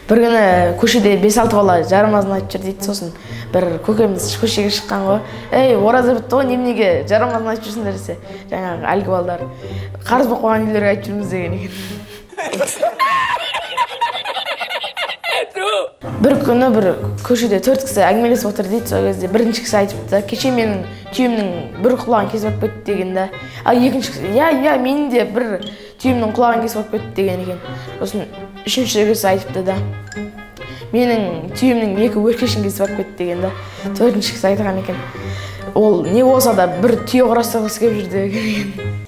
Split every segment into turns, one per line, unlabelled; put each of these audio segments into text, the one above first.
Бір күні көшеде 5-6 бала жарамазын айтып жүр дейді. Сосын бір көкеміз көшеге шыққан ғой: «Ей, ораза бітті ғой, неменеге жарамазын айтып жүрсіңдер?» – десе, жаңағы әлгі балдар: «Қарыз болып қалған үйлерге айтып жүрміз», – деген екен. Бір күні бір көшеде төрт кісі әңгімелесіп отыр дейді. Сол кезде бірінші кісі айтыпты: «Кеше менің түйемнің бір құлағын кесіп алып кетті», – деген да. Ал екінші кісі: «Иә, иә, менің де бір түйемнің құлағын кесіп алып кетті», – деген екен. Сосын үшінші кісі айтыпты да: «Менің түйемнің екі өркешін кесіп алып кетті», – деген да. Төртінші кісі айтқан екен: «Ол не болса да бір түйе құрастырғысы келіп жүр», – деген екен.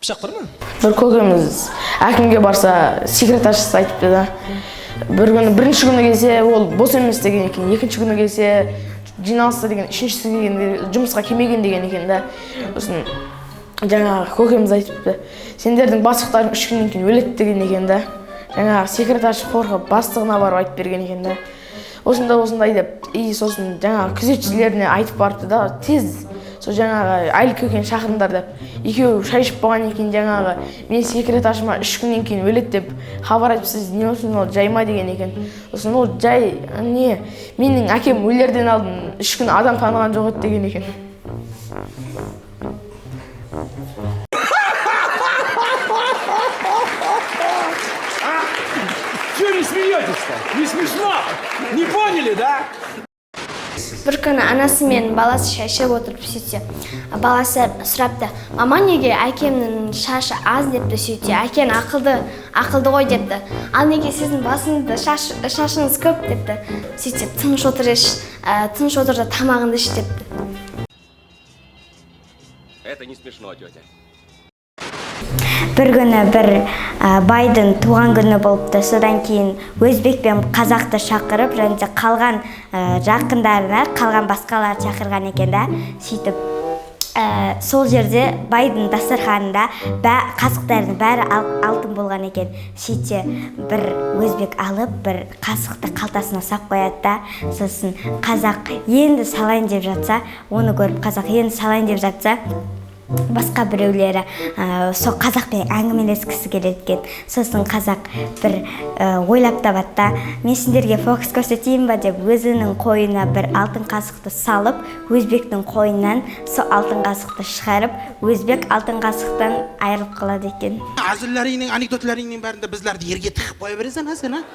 Пышақ бар ма?
Бір көкеміз әкімге барса, секретаршасы айтыпты да: бір күні, бірінші күні келсе, ол бос емес деген екен, екінші күні келсе, жиналыста деген, үшіншісі келгенде жұмысқа келмеген деген екен да. Сосын жаңағы көкеміз айтыпты: «Сендердің бастықтарың 3 күннен кейін өледі», – деген екен да. Жаңағы секретарша қорқып, бастығына барып айтып берген екен да, осындай осындай деп. И сосын жаңағы күзетшілеріне айтып барыпты да: «Тез сол жаңағы Әлі көкені шақырыңдар», – деп. Екеуі шай ішіп болғаннан кейін жаңағы: «Мен секретаршыма 3 күннен кейін өледі деп хабар айтыпсыз, не болсын, ол жай ма?» – деген екен. Сосын ол: «Жай не, менің әкем өлерден алдын 3 күн адам таныған жоқ еді», – деген екен.
Чего не смеетесь-то? Не смешно? Не поняли, да?
Бір күні анасы мен баласы шай ішіп отырып, сөйтсе, баласы сұрапты: «Мама, неге әкемнің шашы аз?» – депті. Сөйтсе, «Әкең ақылды, ақылды ғой», – депті. «Ал неге сіздің басыңызда шашыңыз көп?» – депті. Сөйтсе, «Тыныш отыр, іш, тыныш отыр да, тамағыңды іш», – депті.
Это не смешно, тетя.
Бір күні бір байдың туған күні болыпты. Содан кейін өзбек пен қазақты шақырып және де қалған жақындарына, қалған басқаларды шақырған екен да. Сөйтіп, сол жерде байдың дастарханында қасықтардың бәрі алтын болған екен. Сөйтсе, бір өзбек алып бір қасықты қалтасына сап қояды да. Сосын қазақ енді салайын деп жатса, оны көріп, қазақ енді салайын деп жатса, басқа біреулері сол қазақпен әңгімелескісі келеді екен. Сосын қазақ бір ойлап табады да: «Мен сендерге фокус көрсетейін ба?» – деп, өзінің қойнына бір алтын қасықты салып, өзбектің қойнынан сол алтын қасықты шығарып, өзбек алтын қасықтан айырылып қалады екен.
Әзіллеріңнің, анекдотларыңның бәрінде біздерді ерге тығып қоя бересің, а сен, а?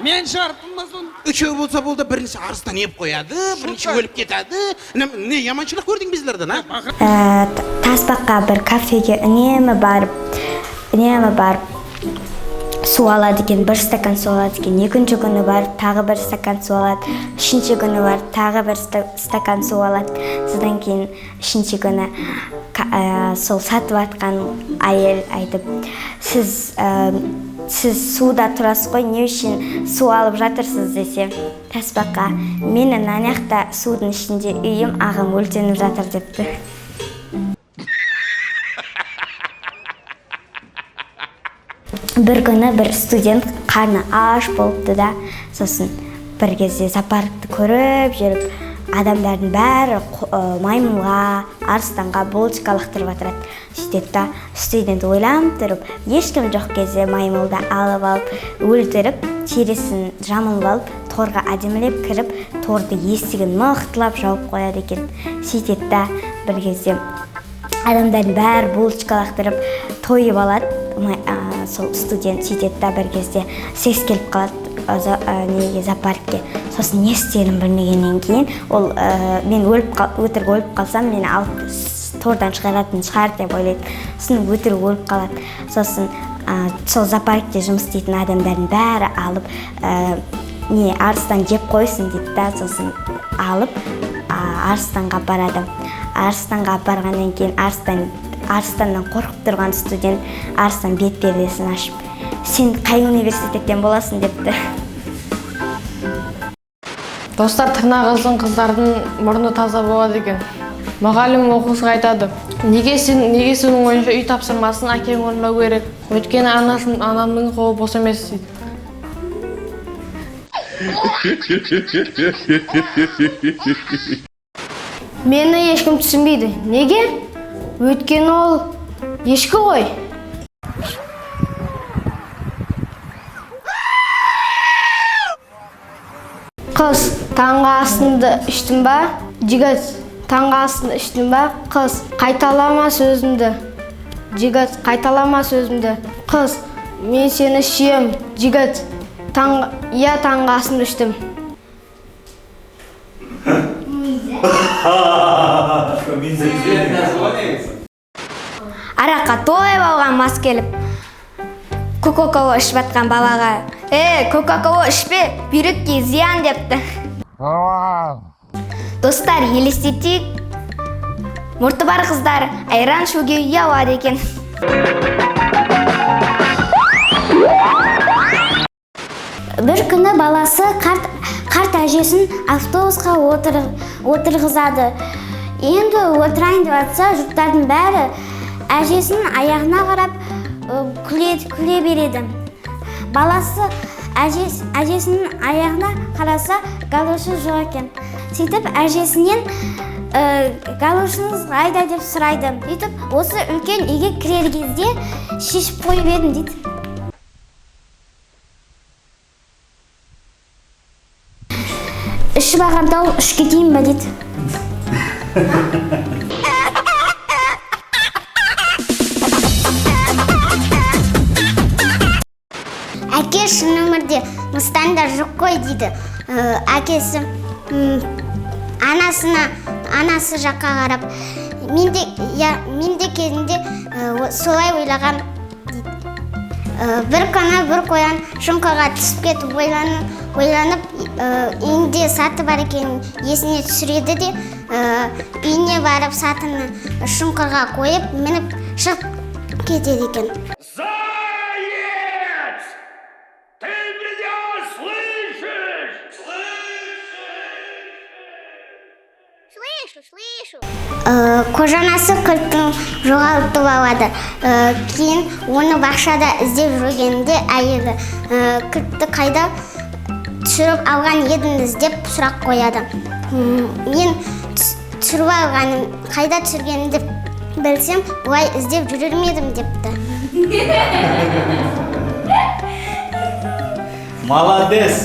Мен шығарыппын ба соны?
Үшеу болса болды, бірінші арыстан еп қояды, бірінші өліп кетеді. Не яманшылық көрдің біздерден, а?
Тасбақа бір кафеге үнемі барып су алады екен. Бір стакан су алады екен. Екінші күні барып тағы бір стакан су алады. Үшінші күні барып тағы бір стакан су алады. Содан кейін үшінші күні сол сатып жатқан әйел айтып: «Сіз суда тұрасыз ғой, не үшін су алып жатырсыз?» – десе, тасбақа: «Менің ана жақта судың ішінде үйім, ағам өртеніп жатыр», – депті. Бір күні бір студент қарны аш болыпты да. Сосын бір кезде зоопаркті көріп жүріп, адамдардың бәрі маймылға, арыстанға булочка лақтырып жатырады. Сөйтеді да, студент ойланып тұрып, ешкім жоқ кезде маймылды алып алып, өлтіріп, терісін жамылып алып, торға әдемілеп кіріп, торды есігін мықтылап жауып қояды екен. Сөйтеді да, бір кезде адамдардың бәрі булочка лақтырып тойып алады. Сол студент сөйтеді да, бір кезде сес келіп қалады неге, зоопаркке. Сосын не істерін білмегеннен кейін ол мен өтірік өліп қалсам, мені алып тордан шығаратын шығар деп ойлайды. Сосын өтірік өліп қалады. Сосын сол зоопаркте жұмыс істейтін адамдардың бәрі алып, не, арыстан жеп қойсын дейді да. Сосын алып, арыстанға апарады. Арыстанға апарғаннан кейін арыстаннан қорқып тұрған студент, арыстан бет пердесін ашып: «Сен қай университеттен боласың?» – депті.
Достар, тырнағы ұзын қыздардың мұрны таза болады екен. Мұғалім оқушыға айтады: «Неге сен, неге сенің ойыңша үй тапсырмасын әкең орындау керек?» «Өйткені анамның қолы бос емес», – дейді.
Мені ешкім түсінбейді. Неге? Өйткені ол ешкі ғой. Таңғы асыңды іштің ба? Жігіт, таңғы асыңды іштің ба? Қыз, қайталама сөзімді. Жігіт, қайталама сөзімді. Қыз, мен сені сүйем. Жігіт, иә, таңғы асымды іштім.
Араққа тойып алған мас келіп, Кока-кола ішіп жатқан балаға: «Е, Кока-кола ішпе, бүйрекке зиян», — депті. Достар, елестетейік, мұрты бар қыздар айран ішуге ұялады екен.
Бір күні баласы қарт әжесін автобусқа отырғызады. Енді отырайын деп жатса, жұрттардың бәрі әжесінің аяғына қарап күле береді. Баласы әжесінің аяғына қараса, галошы жоқ екен. Сөйтіп әжесінен галошыңыз қайда деп сұрайды. Сөйтіп осы үлкен үйге кірер кезде шешіп қойып едім дейді. Ішіп алған тауық ішіп кетейін ба дейді.
Әке, шын өмірде мыстандар жоқ қой дейді. Әкесі анасына, анасы жаққа қарап, мен де, я, мен де кезінде солай ойлағам дейді. Бір күні бір қоян шұңқырға түсіп кетіп ойланып, үйінде саты бар екенін есіне түсіреді де, үйіне барып сатыны шұңқырға қойып мініп шығып кетеді екен.
Заяц! Ты меня слышишь?
Слышу, слышу. Қожанасы кілтін жоғалтып алады. Кейін оны бақшада іздеп жүргенде әйелі кілтті қайда түсіріп алған едіңіз деп сұрақ қояды. Мен түсіріп алғаным, қайда түсіргенімді білсем, бұлай іздеп жүрер ме едім депті.
Молодец!